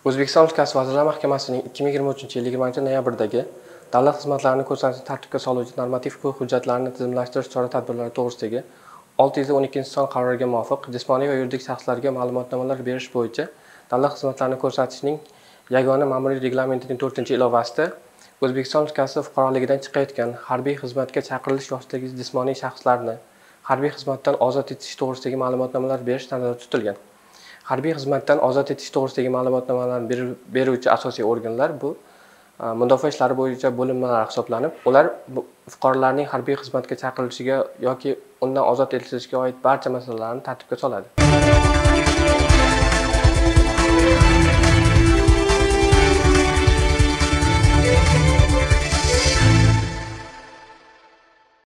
O'zbekiston Respublikasi Vazirlar Mahkamasining 2023-yil 20-noyabrdagi davlat xizmatlarini ko'rsatishni tartibga soluvchi normativ huquq hujjatlarini tizimlashtirish chora-tadbirlari to'g'risidagi 612-son qaroriga muvofiq jismoniy va yuridik shaxslarga ma'lumotnomalar berish bo'yicha davlat xizmatlarini ko'rsatishning yagona ma'muriy reglamentining 4-ilovasida O'zbekiston Respublikasi fuqaroligidan chiqayotgan harbiy xizmatga chaqirilish yoshidagi jismoniy shaxslarni harbiy xizmatdan ozod etish to'g'risidagi ma'lumotnomalar berish nazarda tutilgan. Harbiy xizmatdan ozod etish to'g'risidagi ma'lumotnomalarni beruvchi asosiy organlar bu mudofaa ishlari bo'yicha bo'linmalar hisoblanib, ular fuqarolarning harbiy xizmatga chaqirilishiga yoki undan ozod etilishiga oid barcha masalalarni tartibga soladi.